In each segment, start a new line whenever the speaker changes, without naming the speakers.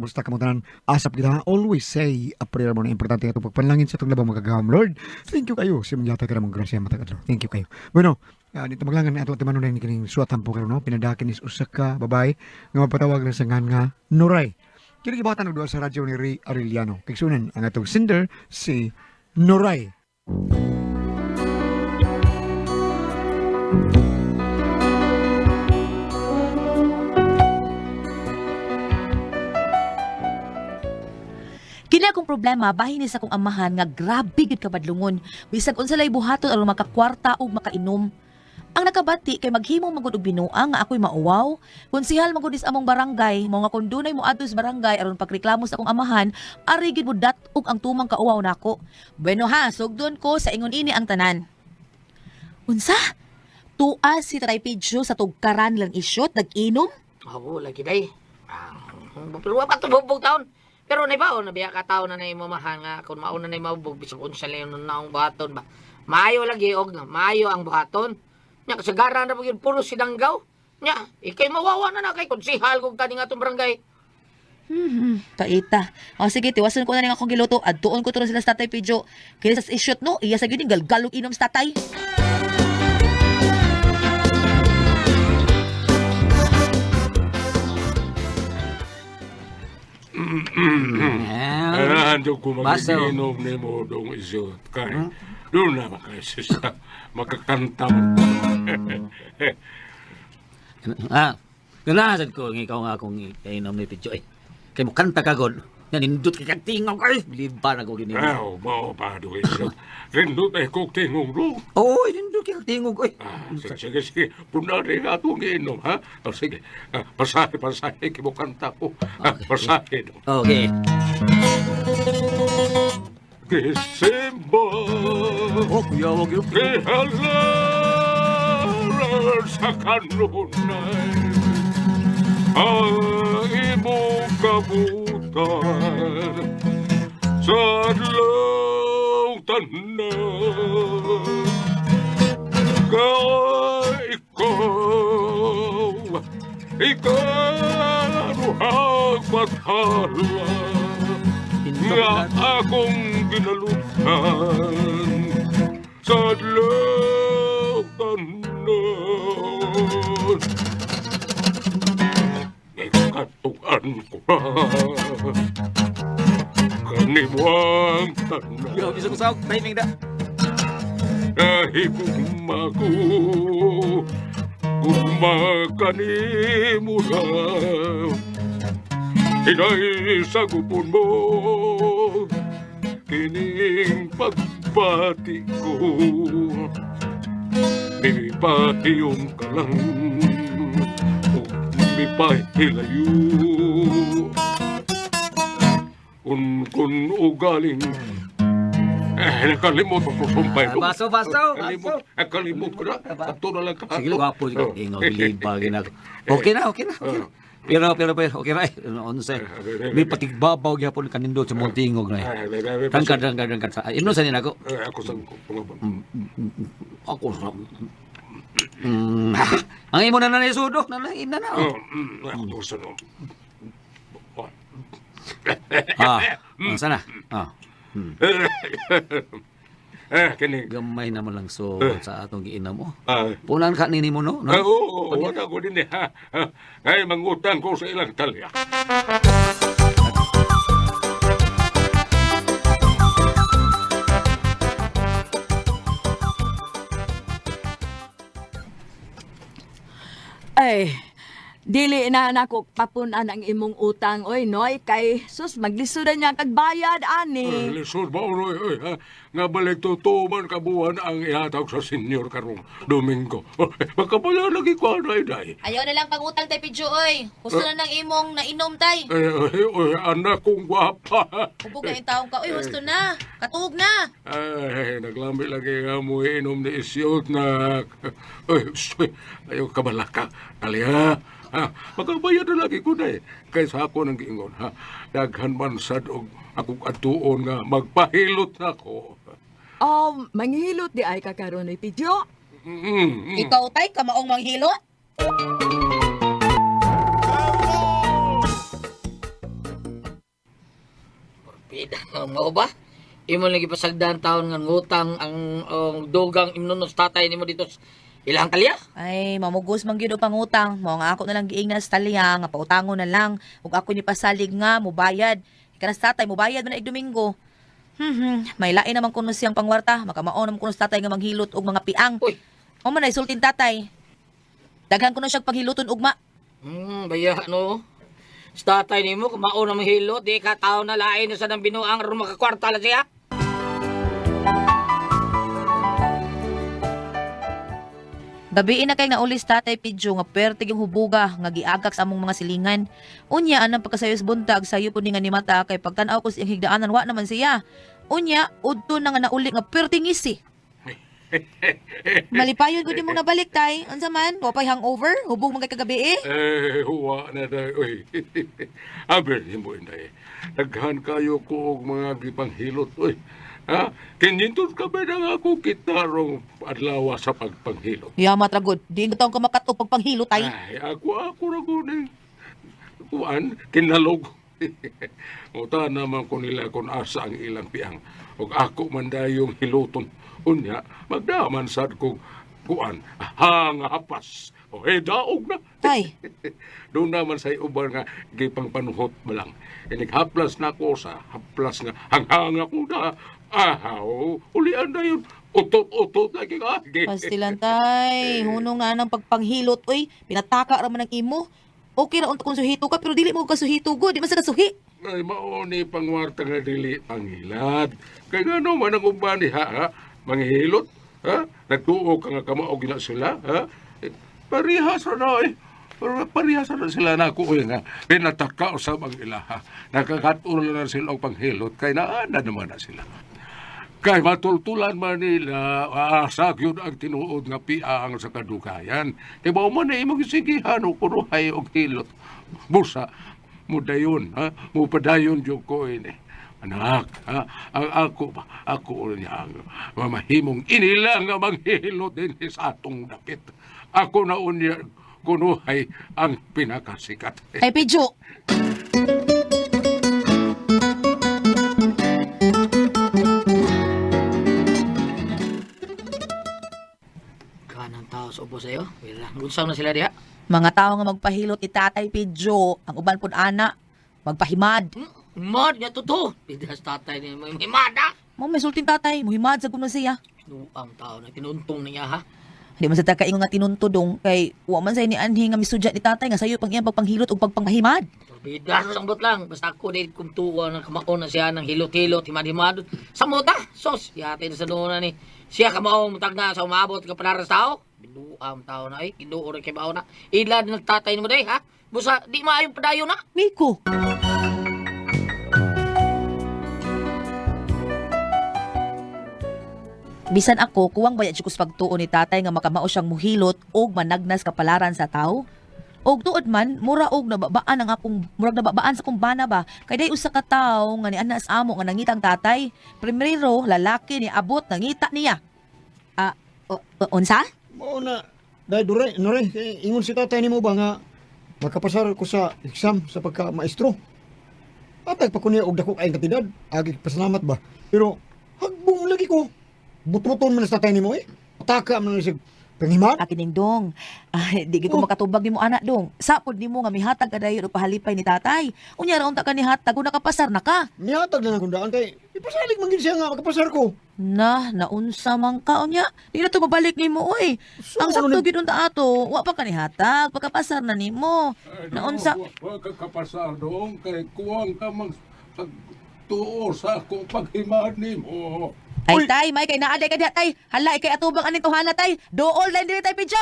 Kumusta ka mo tanan? Asap kita. Always say a prayer mo na importante nga itong pagpanlangin sa itong labang magagawam. Lord, thank you kayo sa mga yata ka namang grasya matag adlaw. Thank you kayo. Bueno, dito maglangan na ato atimanon na kining suwatan po karon no. Pinadakin is usa ka babae nga mapatawag na sa ngan nga Noray. Kini gibatan og duha sa radyo ni Ray Arellano. Kigsunan ang atong sender si Noray.
Kini akong problema bahin ni sa akong amahan nga grabe gid kabadlungon. Bisag unsa lay buhaton aron makakwarta ug makainom. Ang nakabati kay maghimo magud og binuang nga ako'y mauwaw. Konsihal magud is among barangay, mao nga kun dunay moadto sa barangay aron pagreklamo sa akong amahan, ari gid mo dat-og ang tumang kauwaw nako. Bueno ha, sugdon ko sa ingon ini ang tanan. Unsa? Tua si Tatay Pedro sa tugkaran lang isyot nag-inom?
Oo, lagi day. Ah, pero wa pa tubog taon. Pero naibaon na biya ka taon na nay mamahan nga kung mauna nay mabog bisag unsa lang yun naong buhaton ba. Maayo lagi og maayo ang buhaton. Nya kasagaran ra gyud puro sinanggaw. Nya ikay mawawa na na kay konsihal kog kani nga atong barangay.
Kaita. O sige, tiwasan ko na rin akong giluto. Adtuon ko turon sila sa Tatay Pedro. Kaya sa isyot no, iya sa gyud galgalog inom sa tatay.
Kailangan ko
Baso.
magiginom ni mo dong isot. Kay, doon na makasista, makakanta man.
Ah, ganahan ko ng ikaw nga akong kainom ni Picho eh. Kay mo kanta ka god. Yan nindot kay kag tingog ay biliban ako gini.
Ayaw, mao pa dong isot. Rindot ay kong tingog dong.
Oo, nindot kay kag tingog oy.
Ah, sige, sige, sige. Punari nga itong inom, ha? Oh, sige, ah, pasahe, pasahe, kimukanta ko. Ah, pasahe dong.
Okay.
Kisimba,
Oh, kuya wag yun.
kihalaran sa kanunay, ang imong kabutan sa adlaw tanan. Kay ikaw, ikaw ang bathala nga akong ginalutan sa adlaw tanan. Ikatuan ko na kanimuang tanan.
Yo, bisa ko saog timing da.
Nahigugma ko, gugma kanimo na. Inay sa gupon mo, kining pagbati ko. Mipahiyom ka lang, o mipahilayo. Kun ugaling eh, nakalimot ako sumpay.
Ah, baso, baso,
Nakalimot, nakalimot ko na. Ato na lang ka.
Sige, gwapo jud tingog biliban gina ako. Okay na, okay na. Okay na. Pero okay ra. Eh. Unsa? May patigbabaw gyapon kanindot sa mong tingog na.
Eh,
Rangkad, rangkad, rangkad. Ino sa nila ako.
Eh, ako sa
Ako sa ang imo na na sudo na na ina na.
Oh,
Oh.
ako sa no.
Ah, ang sana. Ah,
Eh, kini.
gamay na mo lang so sa atong giinom mo.
Ah,
Punan ka nini mo no. No?
ah, oo, oo, wala ko din eh. Ha, ha. Ay, mangutang ko sa ilang talya.
Ay, dili na nako papunan ang imong utang oy Noy kay sus maglisudan niya kag bayad ani.
Lisod ba, oy, oy, ha? Nga balik totoo man kabuhan ang ihatag sa senyor karong Domingo. Oh, Makabayan lagi ko anay day.
Ayaw na lang pangutang tay Pedro oy. Husto na ng imong nainom tay.
Eh, oy, oy, anak kong gwapa.
Hubog na yung taong ka. Oy, husto na. Katuog na.
Ay, naglami lagi nga mo inom ni Isyot na... Uy, uy, ayaw kabalaka. Dali ha. Ha, makabayad na lagi ko na eh. Kaysa ako nang giingon ha. Daghan man sad og akong atuon nga magpahilot na ko.
Oh, manghilot di ay kakaron oy Pidyo.
Ikaw tay, kamaong manghilot.
Pida, mao ba? Imo lagi pasagdan taon nga ngutang ang dugang imnunos tatay nimo dito sa ilang kalya.
Ay, mamugos man gyud og pangutang. Mao nga ako na lang giingnan sa talya nga pautangon na lang ug ako ni pasalig nga mubayad. Ikanas tatay mubayad man na ig Domingo. May lain naman kuno siyang pangwarta, makamao naman kuno sa tatay nga manghilot og mga piang.
Uy.
Mao man ay sultin tatay. Daghan kuno siyang paghiluton ugma.
Baya no. Sa tatay nimo kumao na mahilot, di ka tao na lain na sa nang binuang aron makakwarta lang siya.
Gabi na kay naulis tatay Pidyo nga pertig yung hubuga nga giagak sa among mga silingan. Unya anang pagkasayos buntag sayo po ni nga ni mata kay pagtan-aw ko sa iyang higdaanan wa naman siya. Unya udto na nga nauli nga perting ngisi. Malipayon gud imong nabalik tay. Unsa man? Wa pay hangover? Hubog man kay kagabi eh.
Eh, huwa na day. Uy. Aber nimo inday. Daghan kayo ko og mga gipanghilot uy. Ha? Kinintod ka ba na ako kita rong adlaw sa pagpanghilot?
Yamat ra gud. Di ka taong ka makato pagpanghilot tay.
Ay, ako ra gud eh. Kuan, kinalog. Uta naman ko nila kung asa ang ilang piang. Ug ako man dayong hiluton. Unya, magdaman sad ko kuan, hangapas. O eh, daog na.
Tay.
Doon naman sa uban nga gipangpanuhot ba lang. Inighaplas na ko sa haplas nga hanghanga ko na. Ahaw, ulian na yun. Utot-utot lagi ka.
Pastilan tay. Hunong na anang pagpanghilot oy. Pinataka ra man ang imo. Okay ra unta kung suhito ka pero dili mo ka suhito gud. Di man sa kasuhi.
Ay, mao ni pangwarta nga dili pangilad. Kay ngano man ang uban diha, ha? Manghilot, ha? Nagtuo ka nga kamao gina sila, ha? Eh, parehas ra na, eh. Pero parehas ra na sila na ako, eh, nga. Pinataka usab ang ila, ha? Nakakatulo na sila og panghilot, kay naana naman na sila. Kay matultulan man nila, asa gyud ang tinuod nga piang sa kadugayan. Kay mao man na imong sigihan o kunuhay og hilot. Busa, mudayon, ha? Mupadayon jud ko ini. Anak, ha? Ang ako ba, ako niya ang mamahimong inila nga manghilot din sa atong dapit. Ako na unya kunuhay ang pinakasikat.
Tay Pidyo.
Kanang tao sa ubos sa'yo. Wala. Unsaw na sila diha?
Mga tao nga magpahilot ni Tatay Pidyo, ang uban pud ana, magpahimad.
Mad nga totoo. Pidas tatay ni mo himada.
Mo may sulting tatay, muhimad sa kuno siya.
Sinuang tao na tinuntong niya ha.
Di man sa takaingon nga tinuntudong kay wa man say ni anhi nga misudya ni tatay nga sayo pang iyang pagpanghilot ug pagpangahimad.
Torbidas ang bot lang. Basta ako di kumtuwa ng kamao na siya ng hilot-hilot, himad-himad. Samot ah! Sos! Yate na sa doon na ni. Siya kamao mutag na sa umabot ka panaras tao. Binuam tao na eh. Kinuo rin kay bao na. Ila din nagtatay mo day ha? Busa, di maayong padayon na.
Miko. Bisan ako, kuwang bayad siya kus pagtuo ni tatay nga makamao siyang muhilot og managnas kapalaran sa tao. Og tuod man, mura og nababaan ang akong murag nababaan sa akong bana ba. Kay day usa ka tawo nga ni ana sa amo nga nangitang tatay. Primero lalaki ni abot nangita niya. Ah, unsa?
Mao na, dahil dure, nore, eh, ingon si tatay nimo ba nga makapasar ko sa exam sa pagka-maestro. Atag pa ko niya og dako kayong kantidad, agi pasalamat ba. Pero hagbong lagi ko. Butbuton man sa tatay nimo eh. Taka man na siya panghimat.
Akin dong. Ay, di gid ko
Oh.
makatubag nimo anak dong. Sapod nimo nga mihatag ka dayon og pahalipay ni tatay. Unya ra unta ka ni hatag kung nakapasar na ka.
Nihatag na lang kung daan kay ipasalig man gid siya nga makapasar ko.
Na, naunsa man ka unya. Di na to mabalik nimo oy.
So,
Ang
ano
sakto
ni-
gid unta ato, wa pa ka ni hatag, pagkapasar na nimo. Naunsa
Wa ka kapasar doon kay kuwang ka mag pagtuo sa akong paghimad nimo.
Ay tay, may kay naaday ka diha tay. Hala ikay atubang aning tuhana tay. Dool lang diri tay pidyo.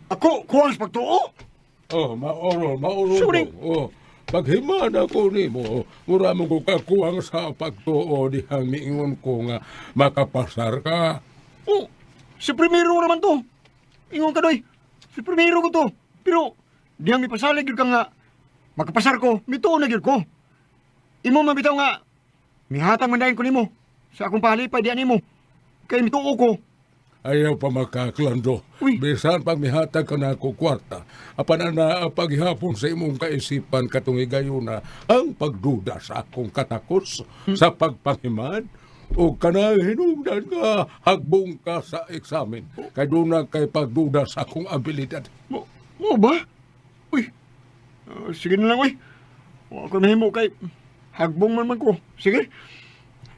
Ako kuwang sa pagtuo.
Oh, maoro, maoro.
Sorry.
Oh, paghimad ako nimo, mura mo ko kakuwang sa pagtuo dihang miingon ko nga makapasar ka.
Oh, si primero naman to. Ingon ka doy. Si primero ko to. Pero diyang mipasalig gyud ka nga Makapasar ko, mituo na gyud ko. Imo man bitaw nga mihatag man dayon ko nimo sa akong pahalipay diyan nimo. Kay mituo ko.
Ayaw pa makaklando.
Uy.
Bisan pag mihatag ka na ako kwarta, apan ana ang paghihapon sa imong kaisipan katong higayuna ang pagduda sa akong katakos sa pagpanghiman o kanang hinungdan nga hagbong ka sa eksamen. Kay doon kay pagduda sa akong abilidad.
Mo, mo ba? Uy. Sige na lang uy. Wa ko mahimo kay hagbong man man ko. Sige.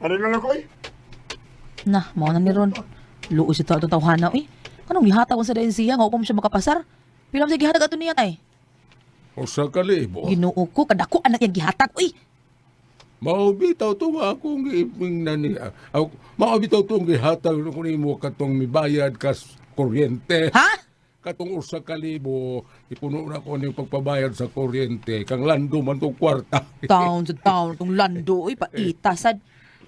Ano na lang ko uy.
Na, mao na ni Ron. Luoy sa tao itong tawhana, uy. Anong gihatag sa dayon siya nga upang siya makapasar? Pila man siya gihatag ato niya tay?
Usa ka libo.
Ginoo ko, kadako anak iyang gihatag, uy.
Maubitaw to nga akong giiping na niya. Maubitaw to ang gihatag ko nimo katong mibayad kas kuryente.
Ha?
Katong 1,000, ipuno na ko ning pagpabayad sa kuryente. Kang lando man tong kwarta.
Taon sa taon itong lando, uy, paitasad.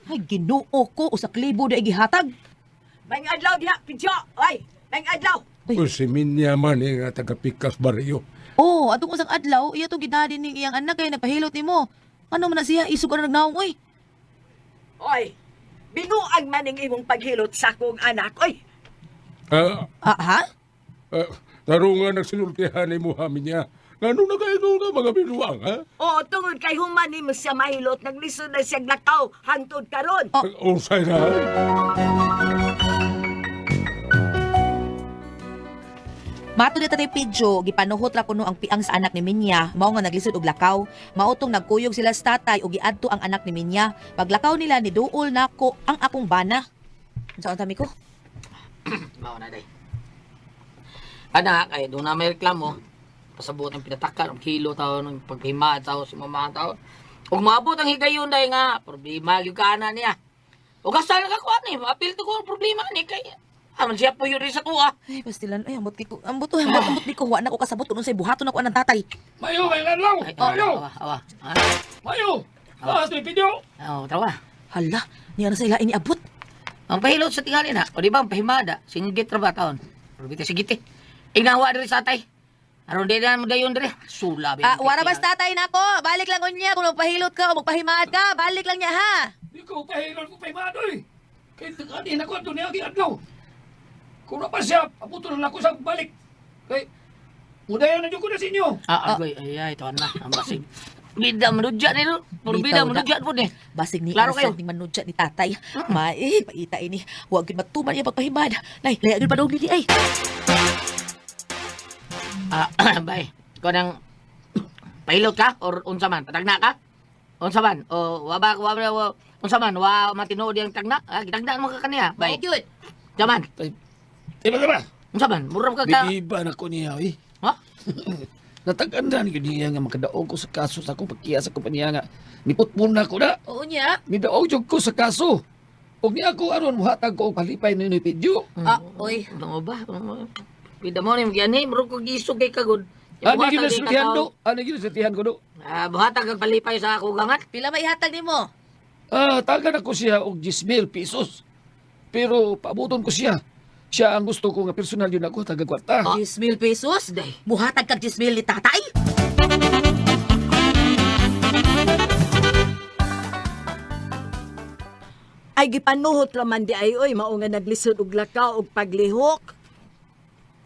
Ay, ginoo ko, 1,000 na gihatag.
May adlaw diha, Pidyo. Ay, may adlaw.
Uy.
Uy, si Minya man eh, nga taga Pikas Barrio.
Oh, atong usang adlaw, iya tong gidadi ning iyang anak kay nagpahilot nimo. Ano man na siya, isog ka na nagnaong, uy.
Oy, binuang man ning imong paghilot sa akong anak. Oy,
Ah,
Ah, ha?
ah, tarungan nagsinultihan ni Muhammad niya. Ngano na kayo nga mga binuang, ha?
oo, tungod kay human nimo siya mahilot, naglisod na siyang lakaw hangtod karon.
Oh.
Unsay na.
Mato ni Tatay Pidyo, gipanuhot ra kuno ang piang sa anak ni Minya, mao nga naglisod og lakaw. Mao tong nagkuyog sila sa tatay ug giadto ang anak ni Minya. Paglakaw nila ni duol nako ang akong bana. Unsa tami ko?
Mao na day. Anak, ay doon na may reklamo. Pasabot ang pinatakar, ang kilo tao, ng paghima tao, si mama tao. Ug maabot ang higayon day nga, problema gyud ka ana niya. Ug asa na ka kuan ni, apil to ko ang problema ni kay aman siya puyo rin sa kuha.
Ay, pastilan. Ay, ambot kay ko. Ambot, ay, ambot, ambot ni ko. Wa na ko kasabot kung unsay buhaton ako anang tatay.
Mayo, may adlaw.
Ay,
Mayo,
awa, awa. Ha?
mayo. Ah, si Pidyo.
Oh, tawa.
Hala, niya na sa ila iniabot.
Ang pahilot sa tingali na, o di ba ang pahimada, singgit ra ba taon? Pero bitaw sigit eh. Ignawa diri sa atay. Aron di na mo dayon diri. Sula ba.
Ah, wara bas tatay nako. Balik lang unya kung magpahilot ka o magpahimaad ka, balik lang niya ha.
Di ko pahilot ko pahimado eh. Kay ani na ko ato niya adlaw. Kung na pa siya, abuto na lang ako sa balik. Kay mudayon na jud ko na sa inyo.
Ah, agoy, ay ay taon na ang basig. Bida manudya ni no. Puro bida
Bitaw na.
manudya po ni.
Basig ni
Klaro
Klaro
kayo.
ni manudya ni tatay. Mai, paita ini. Huwag gyud matuman iya pagpahimad. Nay, laya gyud padong nini ay.
Ah, bay. Ikaw nang pahilot ka or unsa man, patagna ka? Unsa man? O wa ba wa ba wa, unsa man wa matinuod yang tagna? Ah, gitagna mo ka kaniya. Bay.
Gyud.
Unsa man?
Diba diba?
Unsa man? Mura ka ka.
Bibiba na ko niya eh.
Ha?
Natag-andan yun niya nga makadaog ko sa kaso sa akong pagkiya sa kumpanya nga. Niputpun na ko na.
Oo niya.
Nidaog jud ko sa kaso. Ug niya ako aron muhatag ko og palipay ni Pidyo.
Ah, oy.
Ano ba? Bida mo ni gyani, mura ko gisog kay kagod.
Ano gyud nasultihan do? Ano gyud nasultihan ko do?
Ah, buhatag kag palipay sa ako gangat.
Pila maihatag nimo?
Ah, tagan ako siya og 10,000 pesos. Pero paabuton ko siya. Siya ang gusto ko nga personal yun ako taga kwarta.
10,000 pesos?
Day.
Muhatag kag 10,000 ni tatay?
Ay gipanuhot ra man di ay oy, mao nga naglisod og lakaw og paglihok.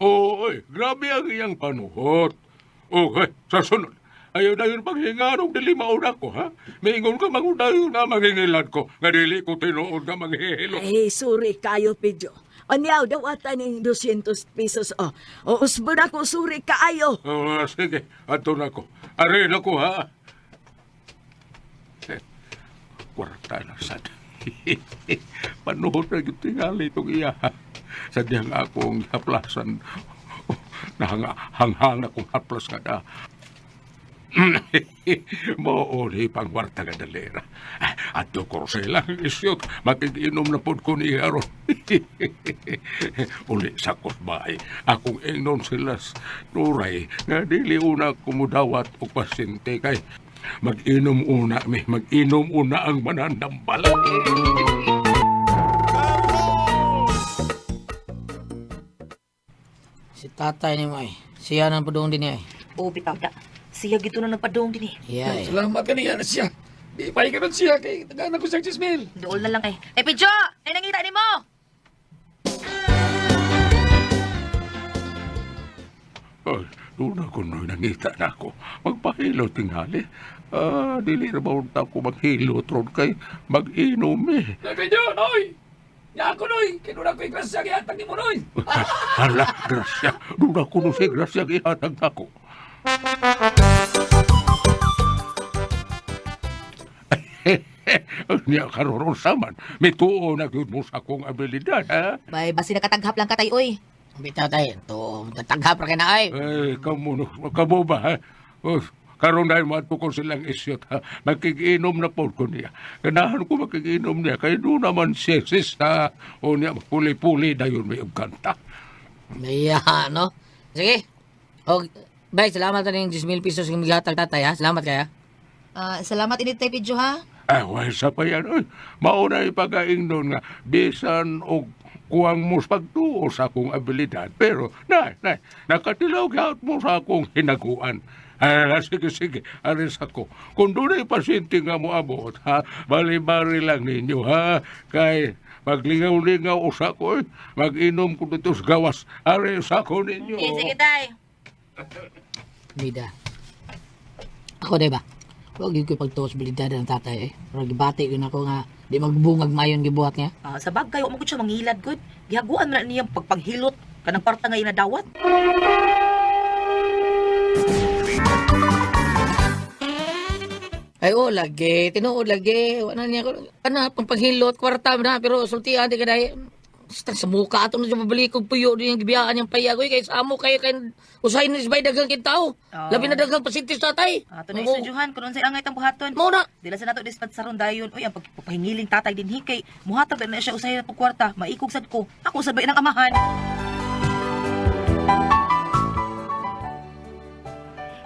Oo, oy, grabe ang iyang panuhot. Okay, sa sunod. Ayaw na yun paghingarong dili mauna ko, ha? Maingon ka mangudayon na mangingilan ko. Nga dili ko tinuod nga manghihilo.
Ay, sorry kayo, Pidyo. Anyaw, dawatan ning 200 pesos. Oh, o, usbo na ko, sorry kaayo.
Oh, sige, ato na ko. Arin ako, ha? Eh, kwarta na sad. Panuhot na yung tingali itong iya. Sadyang akong haplasan. Nahanghang akong haplas nga na. Mauli pang kwarta nga dalera. Ato ko sila isyot. Makikinom na pod ko niya ron. Uli sa kusbay. Akong ingnon sila nuray nga dili una kumudawat og pasyente kay mag-inom una mi, mag-inom una ang manandambal.
Si tatay ni mo ay. Siya nang padung din niya ay.
Oo, bitaw da. Siya gito na nagpadong din eh.
Yeah.
Salamat kaniya na siya. Di pa karon siya kay tagaan ako siyang 10,000.
Dool na lang eh. Eh, Pidyo! Ay, nangita ni mo!
Ay, doon ako no'y nangita na ako. Magpahilo tingali. Ah, dili na ba unta ko maghilot ron kay mag-inom eh.
Noy Pedro, noy. Nya ako noy, kay doon ako grasya gihatag nimo noy.
Hala, grasya. Doon ako no si grasya gihatag nako. Niya karoon saman. May tuo na gyud mo sa akong abilidad, ha?
Bay, basi nakataghap lang katay, oy.
Bitaw tay, to tatanggap ra kay na ay.
Ay, kamo, no, kamo ba, ha? Oh, karon dahil mato ko silang isyot, ha? Makikiinom na po ko niya. Ganahan ko makikiinom niya. Kaya doon naman siya, sis, ha? O niya, puli-puli na yun may kanta.
Iya, no? Sige. Og bay, salamat na yung 10,000 pesos yung gihatag tatay ha. Salamat kaya.
Ah, salamat init tay, Pidyo, ha?
Ay, wala sa pa yan. Oy, mauna ipagaing doon nga, bisan og kuwang mo sa pagtuo sa akong abilidad. Pero, nay, nay, nakatilaw gyud mo sa akong hinaguan. Ay, sige, sige, aris ako. Kung doon ay pasyente nga mo abot, ha, bali-bali lang ninyo, ha, kay maglingaw-lingaw usa ko, eh. Mag-inom ko dito sa gawas, aris ako ninyo.
Okay, sige, tay.
Bida. Ako di ba? Huwag yun ko pagtuos bilidad ng tatay eh. Pero gibati yun ako nga di magbungag mayon gibuhat niya.
Ah, sa bagay, wa mo gud siya manghilad, good. Gihaguan man na niyang pagpanghilot kanang parta nga inadawat.
Ay oh, lagi, tinuod lagi. Wala niya ko kana pangpanghilot kwarta na pero sultian di ka dai. Basta sa muka ato na siya pabalik og puyo di yung gibiyaan niyang payag oy kay sa amo kay kay usahay na sibay daghang kin tao.
Oo.
Labi na daghang pasyente sa tatay.
Ah, tunay oh. Juhan, kung unsay angay tang buhaton.
Mao na.
Dila sa nato dispatsaron dayon. Uy, ang pagpahingiling tatay din hikay. Muhatag na siya usahay na kwarta. Maikog sad ko. Ako sad ba inang amahan?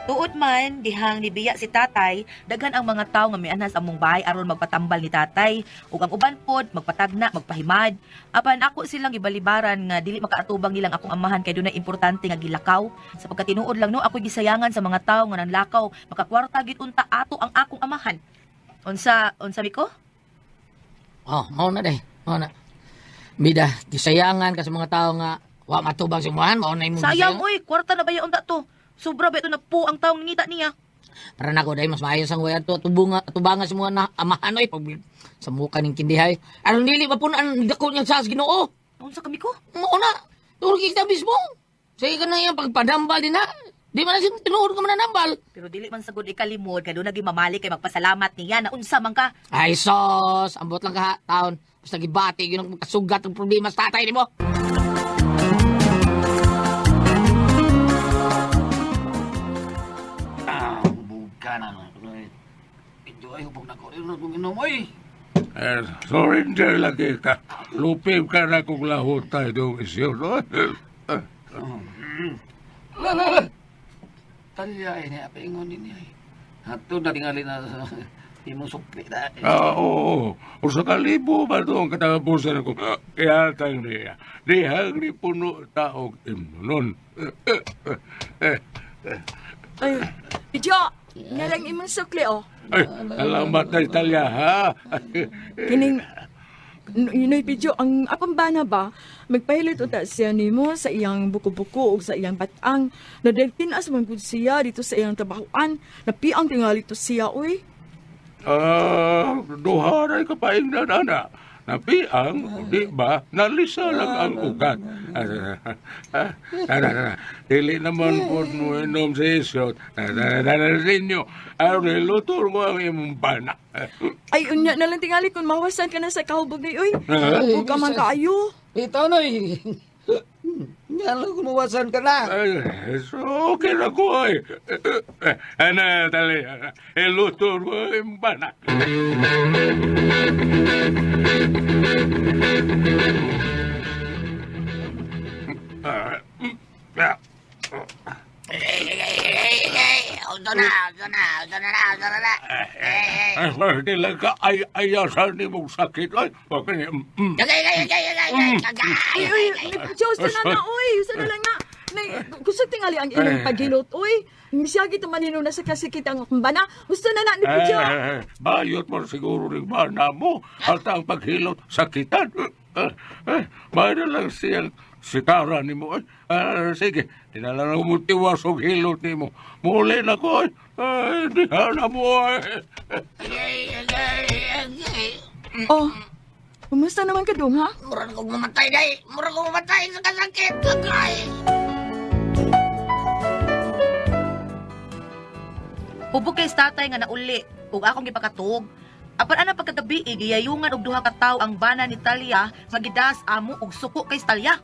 Tuod man, dihang nibiya si tatay, daghan ang mga tawo nga mianhas among bahay aron magpatambal ni tatay. Ug ang uban pod, magpatagna, magpahimad. Apan ako silang gibalibaran nga dili makaatubang nilang akong amahan kay dunay importante nga gilakaw. Sa pagkatinuod lang no, ako'y gisayangan sa mga tawo nga nanlakaw, makakwarta gid unta ato ang akong amahan. Unsa unsa miko?
Oh, mao na day. Mao na. Bida, gisayangan ka sa mga tao nga wa matubang sa imuhan, mao na imong
Sayang
gisayangan.
oy, kwarta na ba ya unta to? Sobra ba ito na po ang taong ngita niya?
Para nako day mas maayo sang way ato tubunga tubanga sa mga na amahan oy pag sa muka ning kindihay. Aron dili pa punan dako niyang sa Ginoo.
Unsa kami ko?
Mao na. Turo kita mismo. Sige ka na iyang pagpadambal din ha. Di man na siya tinuod ka mananambal.
Pero dili man sagud ikalimod kay doon mamali kay magpasalamat niya na unsa man ka.
Ay sos, ambot lang ka ha, taon. Basta gibati yun ang kasugat ang problema sa tatay nimo.
Ah, hubog ka na no. Medyo ay hubog na ko rin kung inom oy.
Eh, surrender lagi ka. Lupim ka na kung lahutay doong isyot. Eh,
La la la. Talya ay niya paingon din niya. Hato na tingali na sa imong sukli na.
Ah, oo. O sa kalibo ba doon katapusan ako? Ihatang niya. Dihang ni puno taog imnon. Eh,
Ay, Pidyo, nga lang imong sukli oh.
Ay, salamat na Italia, ha?
Kining Noy Pidyo, ang akong bana ba, magpahilit unta siya nimo sa iyang buko-buko ug sa iyang batang. Na dahil tinas man gud siya dito sa iyang trabahoan, napiang tingali to siya, uy.
Ah, duha ra'y kapaingnan, ana. Napiang, di ba, nalisa lang ang ugat. Ah, tara, tara. Dili naman po mo inom sa isyot. Tara, tara, ninyo. Aron, lutor ko ang imong bana.
Ay, unya na lang tingali kung mawasan ka na sa kahubog ni uy.
Ah.
Hubog ka man kaayo.
Ito noy. Nga lang kumuwasan ka na.
Ay, so okay na ko ay. Ana, tali. Iluto ko ang imong bana. Ah, ah. Ay, di lang ka ay ayasan ni mong sakit. Ay, wag ni.
Ay, uy, Pidyo, sana na, uy. Sana lang nga. Nay, kusog tingali ang inyong paghilot, uy. Siya gito manino na sa kasakit ang akong bana. Gusto na na ni Pidyo.
Eh, bayot mo siguro rin bana mo at ang paghilot sakitan. Eh, mayroon lang siyang sitara ni mo. Eh, sige, dinala na mo tiwas og hilot ni mo. Muli na ko. Eh, diha na mo. Eh.
Agay, agay, agay.
Oh, kumusta naman ka dong, ha?
Murag kong mamatay, day. Murag kong mamatay sa kasakit. Agay.
Hubog kay sa tatay nga nauli ug akong gipakatuog. Apan ana pagkagabi giyayungan og duha ka tawo ang bana ni Talia nga gidas amo og suko kay Talia.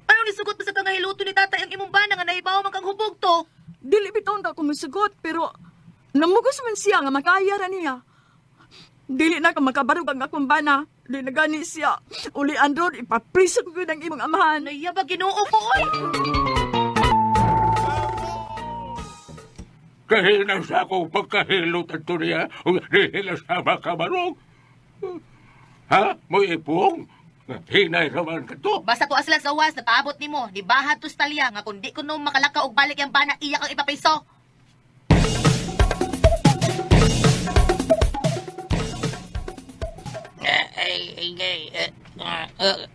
Ano ni sugot pa sa kangahiluto ni tatay ang imong bana nga nahibaw man kang hubog to?
Dili bitaw ta ko musugot, pero namugos man siya nga makaya ra niya. Dili na ka makabarog ang akong bana. Dili na gani siya. Uli andron, ipapriso ko yun ang imong amahan.
Naiya ba Ginoo ko oy?
Kahina sa akong pagkahilot at niya, ug dihila sa makabarong. Ha? Mo ipong? Hinay raman ka to.
Basta tuwa sila sa was napaabot nimo ni bahat to sa Talia nga kun di kuno makalakaw og balik ang bana iya kang ipapiso.
Ay, ay, ay, eh,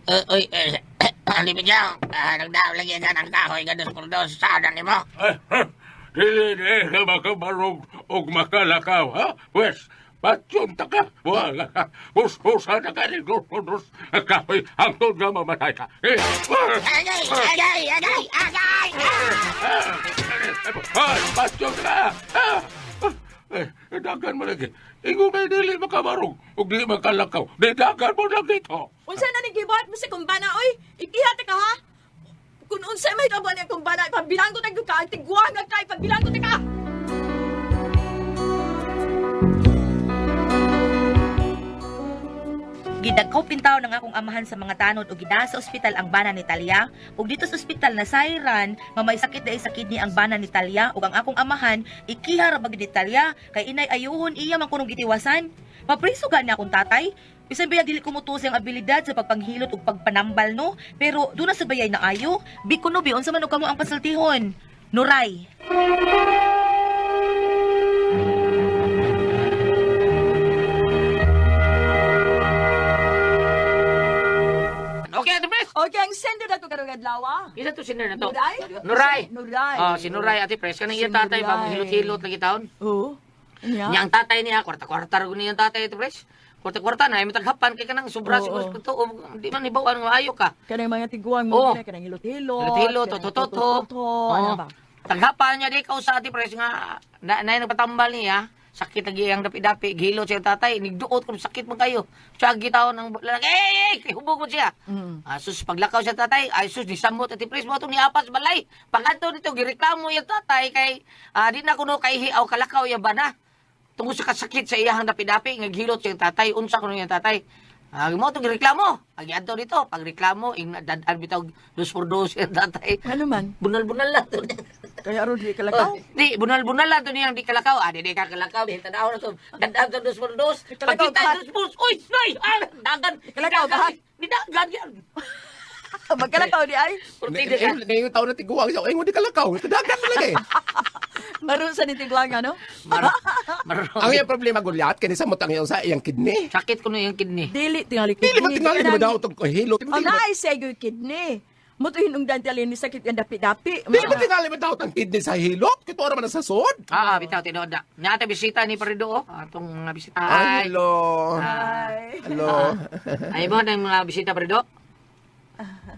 eh, oy, eh, Ali Pidyo, nagdaw lagi ka ng kahoy ka dos por dos, sana ni mo.
Eh, eh, Dili di ka makabarong og makalakaw, ha? Pwes, patyon ta ka. Wala ka. Busbusa na ka ni dos por dos. Kahoy, hangtod nga mamatay ka. Eh, ah,
Agay, agay, agay, agay!
ah, Ay, patyon ka! Ah, ah, Eh, dagan mo lagi. Ingo may dili makabarong ug di makalakaw. Di dagan mo lagi to.
Unsa na ni gibuhat mo sa kumbana, oy? Ikihat ka, ha? Kung unsa may kabuan ang kumbana, ipabilanggo tag ka, ang tiguang ka, ipabilanggo ta ka!
Gidagkaw pintaw ng akong amahan sa mga tanod og gida sa ospital ang bana ni Talia ug dito sa ospital na sayran nga may sakit dahil sa kidney ang bana ni Talia ug ang akong amahan ikiha ra ba gid ni Talia kay inay ayuhon iya man kunong gitiwasan. Mapriso gani akong tatay. Bisan biya dili kumutusi ang abilidad sa pagpanghilot ug pagpanambal no, pero doon na sa bayay na ayo. Bikuno bi unsa man og kamo ang pasultihon. Nuray.
Okay, Ate Pres.
Okay, ang sender na to karong adlaw, ah.
Isa to sinner na to.
Nuray?
Nuray.
Nuray.
Oh, si Nuray, Ate Pres. Kanang
Si
iya tatay ba,
Nuray.
maghilot-hilot lagi taon.
Oo. Niya?
Niya ang tatay niya, kwarta-kwarta rin niya ang tatay, Ate Pres. Kwarta-kwarta na, ay mataghapan kay kanang sobra
Oo.
siguro sa to. Di man ibawan nga maayo ka.
Kanang mga tiguang
Oo.
mo, oh. kanang hilot-hilot.
Hilot-hilot,
kanang
toto-toto.
toto-toto, ano ba?
Taghapan niya di ka sa Ate Pres nga na, na nagpatambal niya. Sakit lagi ang dapi-dapi, gihilot siya ang tatay, nigduot kung sakit man kayo. Siya gitawon ng lalaki, eh, eh, kay hubog mo siya.
Mm.
Asus, paglakaw siya tatay, ay sus, nisamot at Pres mo itong niapas balay. Pagkanto nito, gireklamo yung tatay kay, di na kuno kay hiaw kalakaw yung bana. Tungkol sa kasakit sa iyahang dapi-dapi, ngaghilot siyang tatay, unsa kuno yung tatay. Mo itong gireklamo. Pag dito, pagreklamo, ing dadaan bitaw dos por dos yung tatay.
Ano man?
Bunal-bunal lang to.
Kaya aron di kalakaw.
Oh, di, bunal-bunal lang to niyang di kalakaw. Ah, di, di ka kalakaw. Di, tanaw na to. Dadaan to dos por dos.
Kalakaw,
Pagkita
bahat.
dos por dos. Uy, nay! Ah, dagan.
Kalakaw, bahat.
Di dagan yan.
Magkalakaw di ay.
Kurtida ka.
Ngayong taon na tiguang siya, ay, hindi kalakaw. Kadagan mo lagi.
Maroon sa nitiguang, ano?
Maroon.
Ang iyang problema, Goliath, kinisa mo tang iyang sa iyang kidney.
Sakit ko na yung kidney.
Dili tingali kidney.
Dili ba tingali mo daw itong hilot?
Ang naay sa iyo kidney. Mutuhin ung dantali ni sakit ang dapi-dapi.
Dili ba tingali mo daw ang kidney sa hilot? Kito naman sa sod.
Ah, bitaw, tinuod na. Nata bisita ni Parido, oh. Atong mga bisita.
Ay, hello.
Ay.
Hello.
Ay mo na yung mga bisita, Parido?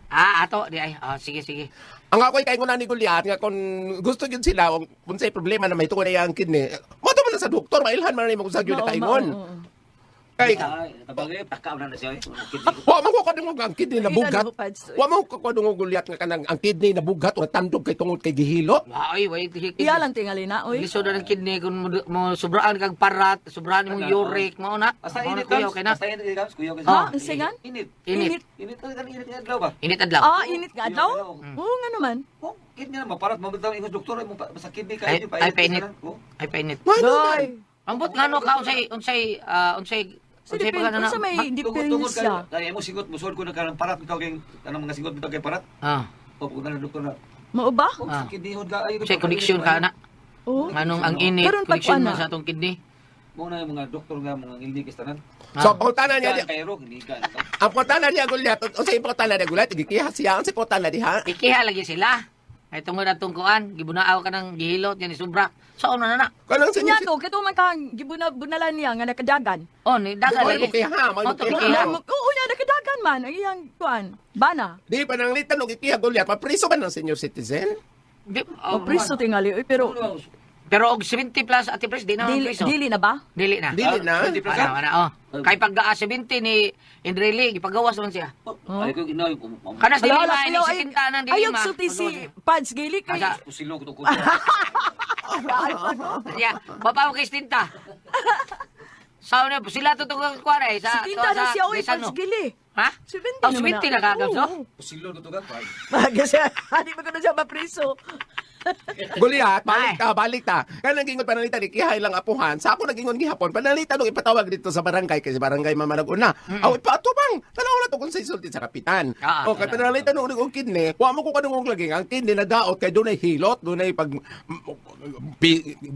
Ah, ato. Di ay. Ah, sige, sige.
Ang ako'y kay na ni Goliath, nga kung gusto yun sila, kung sa'y problema na may tungo na iyang kidney, mo man na sa doktor, mailhan man na yung kung sa yun na
Mao,
kaingon.
mao, oo.
Kay,
Ay, tabangay, pakaw na na siya. eh.
wa man ko kadungog ang kidney na bugat.
Ina, pads.
Wa man ko kadungog Goliath nga kanang ang kidney na bugat o tandog kay tungod kay gihilot.
Ay, wait.
Iya lang tingali na, oy.
Lisod na ng kidney kung mo, mo sobraan kag parat, sobraan mong uric, mao na.
Basta
Mao na,
init,
kuya,
Kams.
okay na.
Basta init, Kams. Kuya, kasi.
Ha? Ang singan?
Init.
Init.
Init. Init, init, init, adlaw ba?
Init adlaw.
Ah, init nga adlaw?
Mm.
Oo nga naman.
Oh, kidney na, maparat. Mabitaw ang ingos doktor. Ay, mo pa- Sa kidney
Ay,
kayo.
ay, painit.
Oh.
Ay painit.
Why naman?
Day.
Ambot ngano ka unsay unsay ah, unsay
Sa
unsay
depend,
pagkano na
unsa may
Tungod, tungod
diferensya.
kayo. Kaya mo singot, musod ko na karang parat. Bitaw kay, anong mga singot bitaw kay parat?
Ah.
O, kung na doktor na.
Mao ba?
Oh,
Ah.
kidneyhod ka ayo.
Sa connection ka na.
Oo.
Nganong ang init,
Karon pag
connection
kuan
man
na.
sa atong kidney.
Mo na yung mga doktor nga mga ngilnig tanan.
So, pangutana niya,
Kan kairo giligan.
ang pangutana niya, Goliath, o sa pangutana niya, Goliath, gikiha siya, ang sa pangutana diha.
Ikiha lagi sila. Ay tungod atong kuan, gibunaaw ka ng gihilot yan ni sobra. Sa una na na.
Kanang sa
Nya
inyo,
to, kato man kang gibunalan niya nga nakadagan.
Oh, ni dagan
Ay,
lagi.
mo kiha, may
Oh, to
mo kiha.
kiha.
Oo niya nakadagan man ang iyang kuan, bana.
Di pa nanglitan og ikiha, Goliath, papriso ba ng senior citizen?
Di,
O priso tingali oy, pero
Pero og 70 plus ati pres di na man
dili,
priso.
dili na ba?
Dili na.
Dili na.
Wala, wala, oh. Kay pag 70 ni Indreli, gipagawas man siya.
Ay ko ginaw
Kanas dili
Ala,
ma,
ala,
ini
ayaw,
70 nang dili
Ayaw
ma.
sulti si Pads Gili kay
Asa?
Pusilo ko to ko.
Ya, baba mo kay 70. Sa una, sila to tong kuan ay sa
Si Tinta na siya oy
Gaisano.
Pads Gili.
Ha?
70
Oh,
naman
70 na kagab so.
Oo.
Pusilo ko to ka.
Kasi di ba kuno siya mapriso?
Goliath, balik ta, balik ta. Kanang gingon pananglitan ikiha ilang apuhan. Sa ako nagingon gihapon, pananglitan og ipatawag dito sa barangay kay sa barangay mamanag una. Aw ipaatubang. Tanaw na to kung sa isulti sa kapitan.
Ah,
O kay pananglitan og og kidney, wa mo ko kadungog lagi ang kidney na daot kay dunay hilot, dunay pag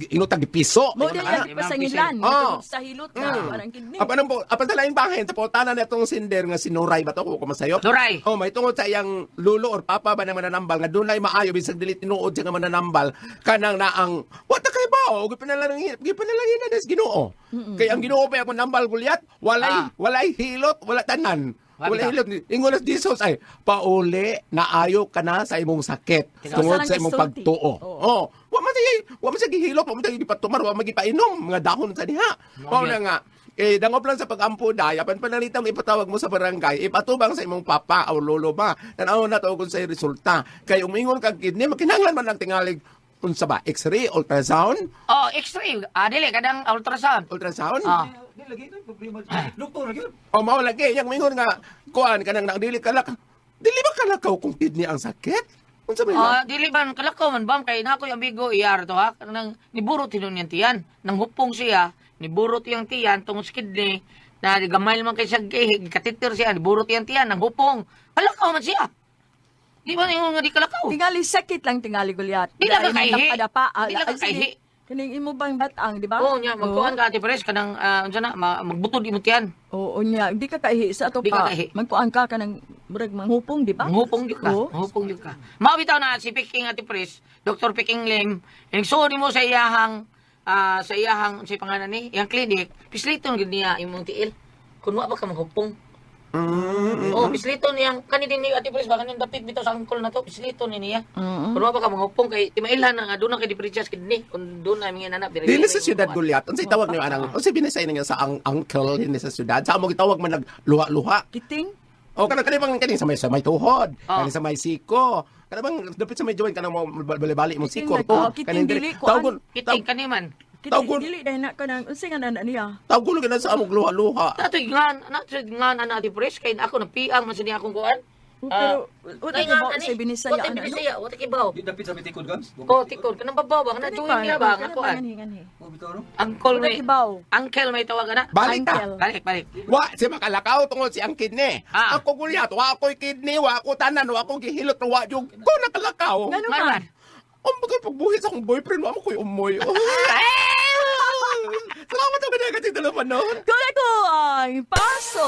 inutag piso.
Mo dili
Ana.
lagi pasangilan
Oo.
tungod sa hilot na parang kidney.
Apan ang apan sa laing bahin sa portana na itong sinder nga si Nuray ba to ko masayop.
Nuray.
Oh, may tungod sa iyang lulo or papa ba na mananambal nga dunay maayo bisag dili tinuod siya nga mananambal kanang naang what kay ba oh gipanalangin gipanalangin na des Ginoo. Kay ang Ginoo pa akong nambal Goliath, walay walay hilot, wala tanan.
Wala
Walay hilot. Ingon as Jesus ay pauli naayo ka na sa imong sakit tungod
Sa
sa imong
sulti.
pagtuo.
Oo.
Oh, wa man siya wa man siya gihilot, wa man siya gipatumar, wa man gipainom mga dahon sa diha. Mao na nga eh dangop lang sa pagampo day apan panalitang ipatawag mo sa barangay ipatubang sa imong papa o lolo ba tan-aw na to kung sa resulta kay umingon kag kidney makinahanglan man ang tingalig unsa ba x-ray ultrasound
Oh, x-ray. Ah, dili kadang ultrasound.
ultrasound
Ah.
Di lagi ito problema. Doktor lagi.
o mao lagi yang mingon nga kuan kanang nang dili kalak dili ba kalakaw kung kidney ang sakit unsa man
Ah, dili man kalakaw man bam kay nakoy amigo iyar to ha. Nang niburot hinon niyang tiyan. Nang hupong siya, niburot iyang tiyan tungod sa kidney na gamay man kay siya katitir siya, niburot iyang tiyan nang hupong. Kalakaw man siya. Di ba ingon nga di kalakaw?
Tingali sakit lang tingali Goliath.
Di lang ka
Dahil
kaihi.
madapa-dapa. Ah,
Di lang ka
ay, sige.
kaihi.
Kaning imo bang batang, di ba?
Oo nya, magkuan ka ate Pres kanang unsa na magbutod imong tiyan.
Oo niya, di ka kaihi sa ato
Di ka
pa.
kaihi.
Magkuan ka kanang murag manghupong, di ba?
Manghupong gyud ka.
Oo.
Manghupong gyud ka. Mao bitaw na si Peking Ate Pres, Dr. Peking Lim, nagsuod nimo sa iyahang sa iyahang unsay pangalan ni, iyang clinic, pisliton gyud niya imong tiil. Kun wa ba ka manghupong. Oh, pisliton niyang kani din ni Ate Pres ba kaning dapit bitaw sa angkol na to, pisliton ni niya. Kun wa ba ka manghupong kay timailhan na nga doon na kay diferensya sa kidney kun doon na mga nanap
Dili sa siyudad Goliath, unsay tawag niyo anang unsay binisay niyo sa ang uncle dinhi sa siyudad? Sa amo gitawag man nagluha-luha.
Kiting?
O kanang kani bang kani sa may tuhod,
Oh.
kani sa may siko. Kana bang dapit sa may joint kanang mo bali-bali imong siko
Kiting,
to.
oh, kiting dili, kuan.
Tawgon
Kiting kani man.
Kiting,
Tawgon.
dili dahil na kanang unsay nga nana niya.
tawgon gina sa among luha-luha.
Natoy ngan, natoy ngan ana Ate Pres kay ako napiang man sa niya akong kuan.
Oh, Pero wala
Ay,
ka ba
nga,
sa binisaya
Wala
ana, no?
binisaya, wala kibaw.
Di dapit sa may tikod gams.
Oh, tikod kanang babaw ba kana
Kani
join
ba?
niya ba nga
Kana
kuan.
nganhi, nganhi.
Oh, bitaw no.
Uncle
Wala
may
kibaw.
Uncle may tawag ana.
Balik ta.
Uncle.
Balik, balik.
Wa si makalakaw tungod si ang kidney.
Ah.
Ako Goliath, wa ako'y kidney, wa ako tanan, wa ako gihilot, wa jud ko nakalakaw.
Ngano
Ngano man?
man?
Ang bagay pagbuhi sa akong boyfriend, wa mo ko'y umoy. Salamat ako na kasi dalawa noon.
Kuya ko ang paso.